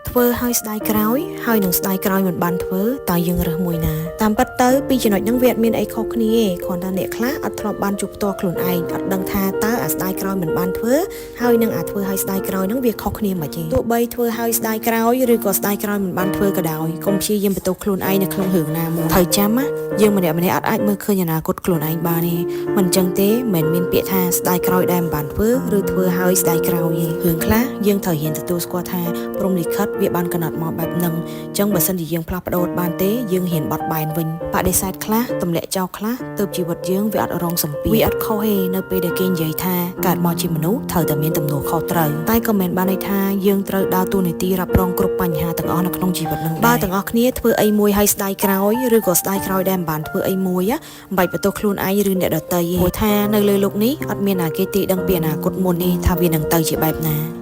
ធ្វើឲ្យស្ដាយក្រោយហើយនឹងស្ដាយក្រោយមិនបានធ្វើតើយើងរើសមួយណាតាមពិតទៅពីចំណុចហ្នឹងវាអត់មានអីខុសគ្នាទេគ្រាន់តែអ្នកខ្លះអត់ធ្លាប់បានជួបផ្ទាល់ខ្លួនឯងអត់ដឹងថាតើអាស្ដាយក្រោយមិនបានធ្វើហើយនឹងអាធ្វើឲ្យស្ដាយក្រោយហ្នឹងវាខុសគ្នាមិនទេទោះបីធ្វើឲ្យស្ដាយក្រោយឬក៏ស្ដាយក្រោយមិនបានធ្វើក៏ដោយកុំព្យាយាមបន្ទោសខ្លួនឯងនៅក្នុងរឿងណាមួយត្រូវចាំណាយើងម្នាក់ម្នាក់អត់អាចមើលឃើញអនាគតខ្លួនឯងបានទេមិនចឹងទេមិនមានពាក្យថាស្ដាយក្រោយដែលមិនបានធ្វើឬធ្វើឲ្យស្ដាយក្រោយទេរឿងខ្លះយើងត្រូវរៀនទទួលស្គាល់ថាព្រហ្មលិខិតវាបានកំណត់មកបែបហ្នឹងចឹងបើសិនជាយើងផ្លាស់ប្ដូរបានទេយើងហ៊ានបត់បែនវិញបដិសេធខ្លះទម្លាក់ចោលខ្លះទើបជីវិតយើងវាអត់រងសម្ពាធវាអត់ខុសទេនៅពេលដែលគេនិយាយថាកើតមកជាមនុស្សត្រូវតែមានទំនួលខុសត្រូវតែក៏មិនបានន័យថាយើងត្រូវដើរតួនាទីរ៉ាប់រងគ្រប់បញ្ហាទាំងអស់នៅក្នុងជីវិតនឹងដែរបើទាំងអស់គ្នាធ្វើអីមួយឲ្យស្ដាយក្រោយឬក៏ស្ដាយក្រោយដែលមិនបានធ្វើអីមួយណាមិនបាច់បន្ទោសខ្លួនឯងឬអ្នកដទៃទេព្រោះថានៅលើលោកនេះអត់មានណាគេទីដឹងពីអនាគតមុននេះថាវានឹងទៅជាបែបណា។